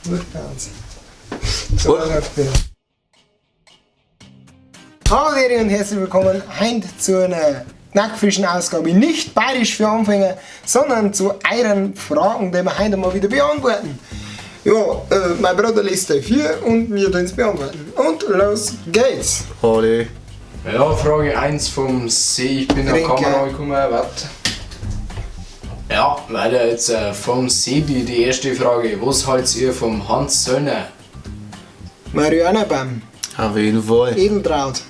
Wurscht bei uns. So, Hallo Deri und herzlich willkommen heint zu einer knackfrischen Ausgabe. Nicht bayerisch für Anfänger, sondern zu euren Fragen, die wir heute mal wieder beantworten. Ja, mein Bruder liest da vier und wir tun es beantworten. Und los geht's! Hallo. Ja, Frage 1 vom See, ich bin auf Trinke. Kamera gekommen, warte. Ja, weiter jetzt vom Sebi die erste Frage. Was haltet ihr vom Hans Söllner? Mariana Baum, Auf jeden Fall. Edeltraut.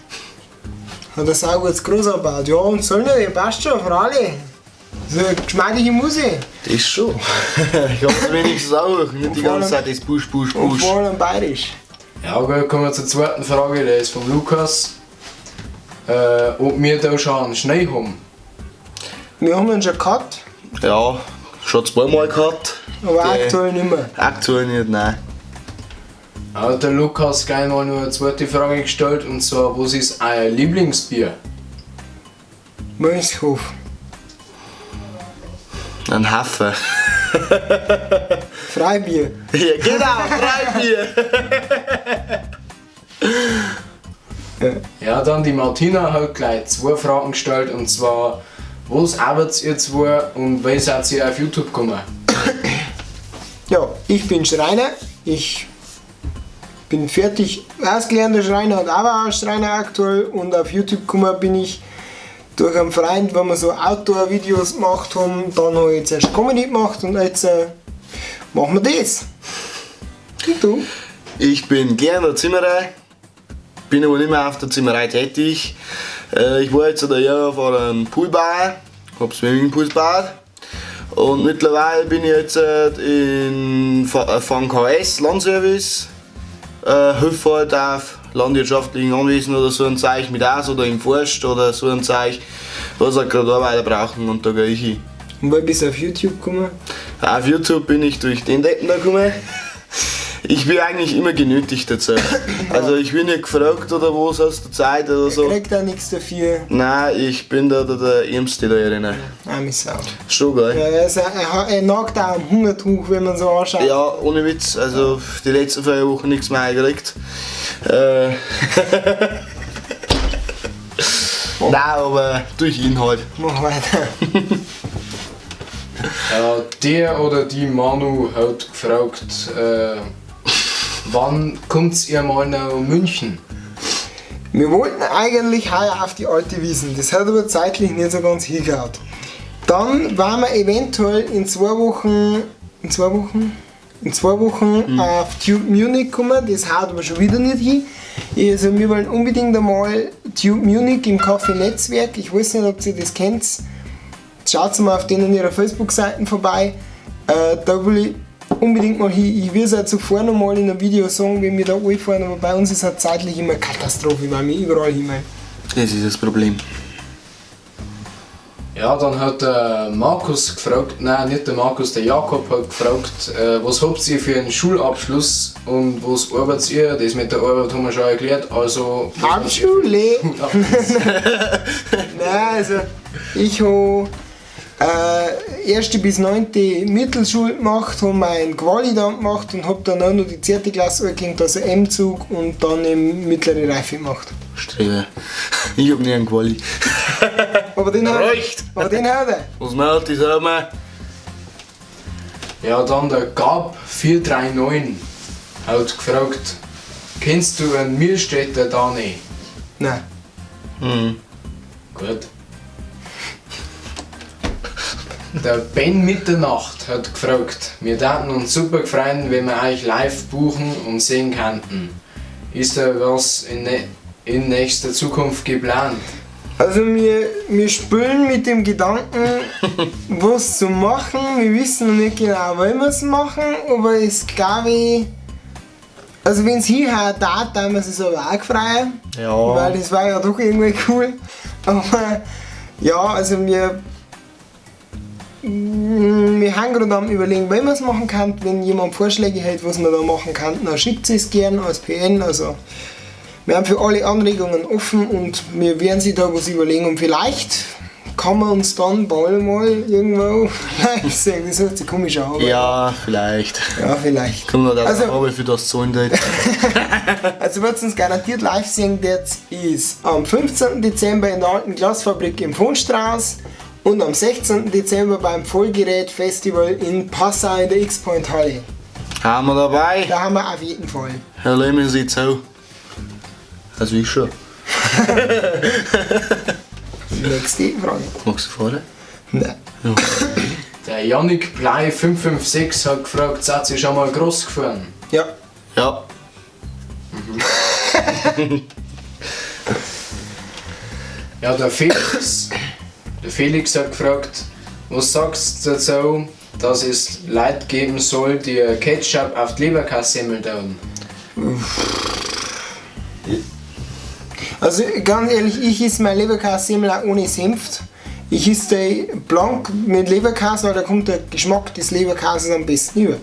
Hat er saugutes Groß angebaut. Ja, und soll nicht, passt schon, freilich. So eine geschmeidige Musik. Das schon. Ich hab's wenigstens auch. Nicht die vor ganze allem- Zeit das Busch, Busch, Und Busch. vor allem bayerisch. Ja, gut, kommen wir zur zweiten Frage, der ist vom Lukas. Ob wir da schon einen Schnee haben? Wir haben ihn schon gehabt, Ja, schon zweimal gehabt. aber Der- aktuell nicht mehr. Aktuell nicht, nein. Hat der Lukas gleich mal nur eine zweite Frage gestellt, und zwar, was ist euer Lieblingsbier? Mönchshof. Ein Haffe. Freibier. Ja, genau, Freibier. Ja, dann die Martina hat gleich zwei Fragen gestellt, und zwar, was arbeitet ihr zwei und wie seid ihr auf YouTube gekommen? Ja, ich bin Schreiner. Ich bin fertig ausgelernter Schreiner und aber auch Schreiner aktuell. Und auf YouTube gekommen bin ich durch einen Freund, wo wir so Outdoor-Videos gemacht haben. Dann habe ich zuerst Comedy gemacht und jetzt machen wir das. Und du? Ich bin gelernter Zimmerer, bin aber nicht mehr auf der Zimmerei tätig. Ich war jetzt ein Jahr vor einem Poolbauer, hab Swimmingpools gebaut. Und mittlerweile bin ich jetzt in von KS Landservice, helfe halt auf landwirtschaftlichen Anwesen oder so ein Zeug mit aus oder im Forst oder so ein Zeug, was halt gerade Arbeiter brauchen, und da gehe ich hin. Und weil bist du auf YouTube gekommen? Auf YouTube bin ich durch den Deppen da gekommen. Ich bin eigentlich immer genötigt dazu. Also ich bin nicht gefragt oder was aus der Zeit oder so. Kriegt auch nichts dafür. Nein, ich bin da der Ärmste da drinnen. Arme Sau. Schon geil. Ja, er nagt auch am Hungertuch, wenn man so anschaut. Ja, ohne Witz. Also die letzten 4 Wochen nichts mehr eingekriegt. Nein, aber durch ihn halt. Mach weiter. Ja, der oder die Manu hat gefragt, wann kommt ihr mal nach München? Wir wollten eigentlich heuer auf die alte Wiesn, das hat aber zeitlich nicht so ganz hingehauen. Dann waren wir eventuell in 2 Wochen, in 2 Wochen? In 2 Wochen auf Tube Munich kommen, das haut aber schon wieder nicht hin. Also wir wollen unbedingt einmal Tube Munich im Café Netzwerk, ich weiß nicht, ob ihr das kennt. Schaut mal auf denen ihrer Facebook-Seiten vorbei. Da will ich unbedingt mal hin. Ich will es auch zuvor noch mal in einem Video sagen, wenn wir da einfahren, aber bei uns ist halt zeitlich immer Katastrophe, weil wir überall hin wollen. Das ist das Problem. Ja, dann hat der Markus gefragt, nein, nicht der Markus, der Jakob hat gefragt, was habt ihr für einen Schulabschluss und was arbeitet ihr? Das mit der Arbeit haben wir schon erklärt, also... was habt ihr für einen Hauptschule! Schulabschluss? Nein, also ich hab erste bis 9. Mittelschule gemacht, hab mein Quali dann gemacht und hab dann auch noch die 10. Klasse angehängt, also M-Zug und dann eben mittlere Reife gemacht. Streber. Ich hab nie einen Quali. Aber den hat er. Reicht! Aber den hat er. Was macht die Sommer? Ja, dann der Gab 439 hat gefragt, kennst du einen Mühlstädter Dani? Nein. Gut. Der Ben Mitternacht hat gefragt, wir täten uns super gefreuen, wenn wir euch live buchen und sehen könnten. Ist da was in nächster Zukunft geplant? Also wir spielen mit dem Gedanken, was zu machen. Wir wissen noch nicht genau, wollen wir es machen, aber es glaube ich, also wenn's hierher tat, dann wir es aber auch gefreut. Ja. Weil das war ja doch irgendwie cool. Aber ja, also wir haben gerade am Überlegen, wie man es machen kann. Wenn jemand Vorschläge hat, was man da machen kann, dann schickt es gern als PN. Also wir haben für alle Anregungen offen und wir werden sich da was überlegen und vielleicht kann man uns dann bald mal irgendwo live sehen. Das hört sich komisch an. aber- Ja, vielleicht. Ja, vielleicht. Kommt noch Also- also, wie viel das zahlen wird. Also wird uns garantiert live sehen, das ist am 15. Dezember in der alten Glasfabrik im Fohnstraß und am 16. Dezember beim Vollgerät Festival in Passau in der X-Point Halle. Haben wir dabei. Da haben wir auf jeden Fall. Herr Lehmann sieht so. Also ich schon. Nächste Frage. Magst du fahren? Nein. Der Yannick Blei 556 hat gefragt, seid ihr schon mal groß gefahren? Ja. Ja. Ja, der Felix. Der Felix hat gefragt, was sagst du dazu, dass es Leute geben soll, die Ketchup auf die Leberkassemmel tun? Also ganz ehrlich, ich esse mein Leberkässemmel auch ohne Senf. Ich esse die blank mit Leberkäse, weil da kommt der Geschmack des Leberkäses am besten über.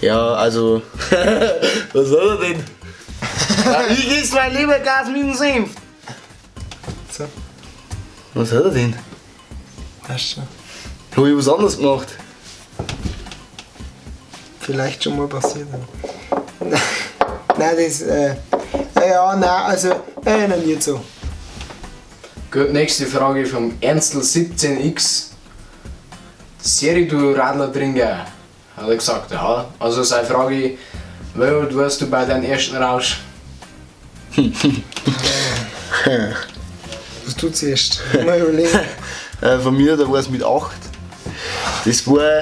Ja, also. Was soll er denn? Ja, ich esse mein Lebergas mit dem Senf. So, Was hat er denn? passt schon. Hab ich was anderes gemacht? Vielleicht schon mal passiert. aber- Nein, das, ja, nein, also, noch nicht so. Gut, nächste Frage vom Ernstl 17x. Seri, du Radler Trinker? Hat er gesagt, ja. Also seine Frage, wie alt warst du bei deinem ersten Rausch? Was tut zuerst? Mal überlegen. Von mir, da war es mit 8. Das war,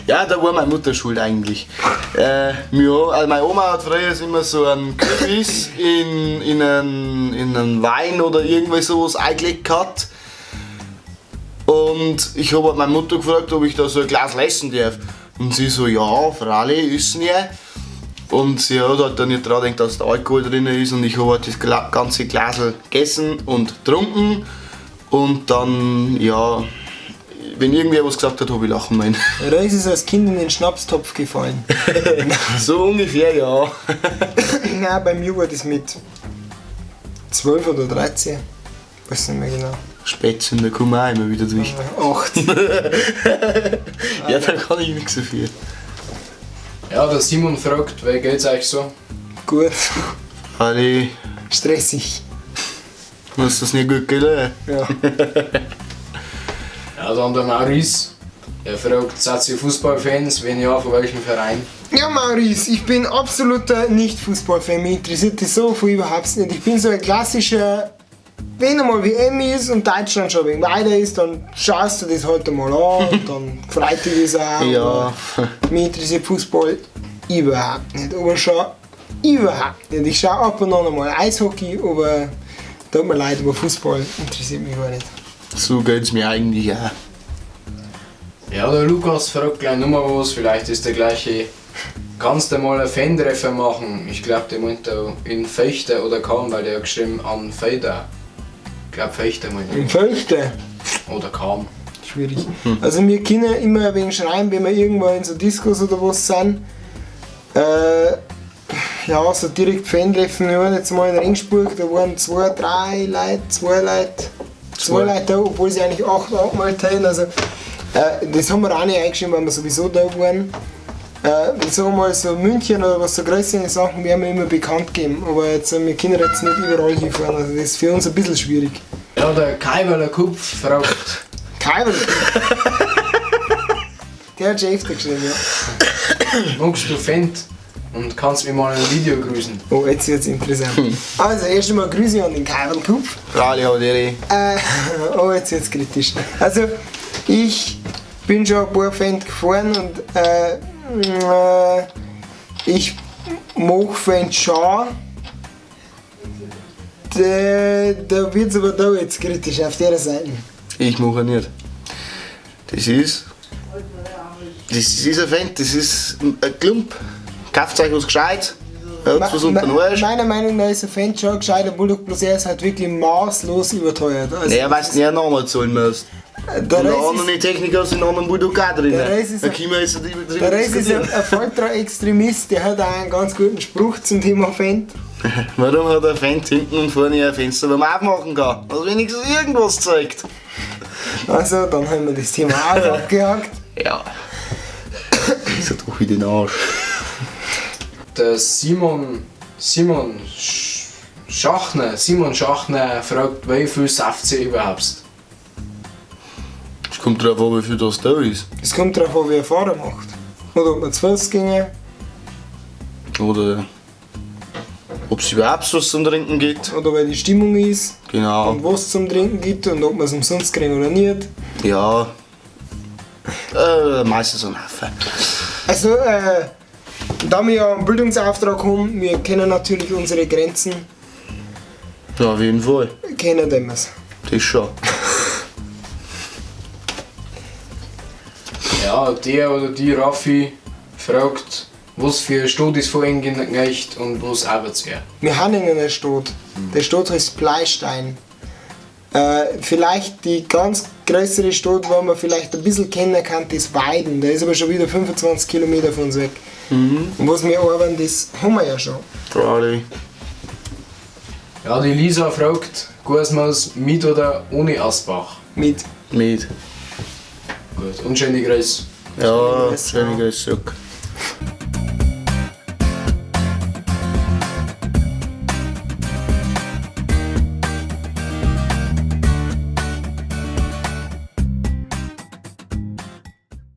ja, da war meine Mutter schuld eigentlich. Also meine Oma hat früher immer so einen Kürbis in einen Wein oder irgendwie sowas eingelegt gehabt. Und ich hab halt meine Mutter gefragt, ob ich da so ein Glas essen darf. Und sie so, ja, freilich, essen ja. Und sie hat halt dann nicht dran gedacht, dass da Alkohol drin ist. Und ich hab halt das ganze Glasl gegessen und getrunken. Und dann, ja, wenn irgendwer was gesagt hat, hab ich lachen müssen. Ja, da ist es als Kind in den Schnapstopf gefallen. So ungefähr, ja. Nein, bei mir war das mit 12 oder 13. Weiß nicht mehr genau. Spätzünder kommen auch immer wieder durch. 8. Ja, da kann ich nichts dafür. Ja, der Simon fragt, wie geht's euch so? Gut. Alle, Stressig. muss das nicht gut gehen? oder? Ja. Ja, dann der Maurice. Er fragt, seid ihr Fußballfans? Wenn ja, von welchem Verein? Ja, Maurice, ich bin absoluter Nicht-Fußballfan. Mich interessiert das so viel überhaupt nicht. Ich bin so ein klassischer, wenn einmal WM ist und Deutschland schon ein wenig weiter ist, dann schaust du das halt einmal an und dann freut dich das auch. Ja. Aber mich interessiert Fußball überhaupt nicht. Aber schon überhaupt nicht. Ich schaue ab und an einmal Eishockey, aber tut mir leid, aber Fußball interessiert mich gar nicht. So geht's mir eigentlich auch. Ja, der Lukas fragt gleich nochmal was, vielleicht ist der gleiche. Kannst du mal einen Fan-Treffer machen? Ich glaub, der meint da in Fechter oder Kam, weil der hat geschrieben an Feder. Ich glaub, Fechter meint er. In Fechter? Oder Kam. Schwierig. Also wir können immer ein wenig schreien, wenn wir irgendwo in so Discos oder was sind. Ja, so direkt Fan-Treffen. Wir waren jetzt mal in Regensburg, da waren zwei, drei Leute, zwei Leute, zwei Zwei. Leute da, obwohl sie eigentlich 8 angemeldet haben. Also das haben wir auch nicht eingeschrieben, weil wir sowieso da waren. Ich sag mal, so München oder was so größere Sachen werden wir immer bekannt geben. Aber jetzt, wir können jetzt nicht überall hinfahren, also das ist für uns ein bisschen schwierig. Ja, der Kaiwerler Kupf fragt. Kaiwerler Kupf? Der hat schon öfter geschrieben, ja. Magst du Fendt? Und kannst mir mal ein Video grüßen? Oh, jetzt wird's interessant. Also, erst einmal Grüße an den Kaiwerl Kupf. Freilich, aber die. Oh, jetzt wird's kritisch. Also, ich bin schon ein paar Fendt gefahren und ich mach Fendt schon. Da wird's aber da jetzt kritisch auf der Seite. Ich mache nicht. Das ist ein Fendt, das ist ein Klump. Kauft euch was gescheit, hört was unter den Arsch. Meiner Meinung nach ist ein Fendt schon gescheit, obwohl doch bloß er ist halt wirklich maßlos überteuert. Also, Naja, weil du nicht nochmal zahlen musst. Der Und der Reis andere ist Techniker ist in einem anderen Bulldog auch drin. Der Reis ist Da ein können wir jetzt nicht drüber Der Reis ist diskutieren. ein Faltra-Extremist, der hat auch einen ganz guten Spruch zum Thema Fendt. Warum hat ein Fenster hinten und vorne ein Fenster, wo man aufmachen kann? Was wenigstens irgendwas zeigt. Also, dann haben wir das Thema auch abgehakt. Ja. Ist ja doch wieder den Arsch. Der Simon Simon Schachner fragt, wie viel sauft sie überhaupt? Es kommt drauf an, wie viel das da ist. Es kommt darauf an, wie ein Fahrer macht. Oder ob man zu Fuß ginge. Oder ob es überhaupt was zum Trinken gibt. Oder wie die Stimmung ist. Genau. Und was zum Trinken gibt und ob man es umsonst kriegen oder nicht. Ja. Meistens ein Haufen. Also, da wir ja einen Bildungsauftrag haben, wir kennen natürlich unsere Grenzen. Ja, auf jeden Fall. Kennen wir es. Das schon. Ja, der oder die Raffi fragt, was für Stadt ist von Ihnen gerecht und was arbeitet ihr? Wir haben in einer Stadt. Die Stadt heißt Pleystein. Vielleicht die ganz größere Stadt, wo man vielleicht ein bisschen kennen kann, ist Weiden. Der ist aber schon wieder 25 Kilometer von uns weg. Und was wir arbeiten, das haben wir ja schon. Freilich. Ja, die Lisa fragt, Guasmaus mit oder ohne Asbach? Mit. Mit. Gut, und schöne Grüße. Ja, Grüße, schöne ja. Grüße zurück.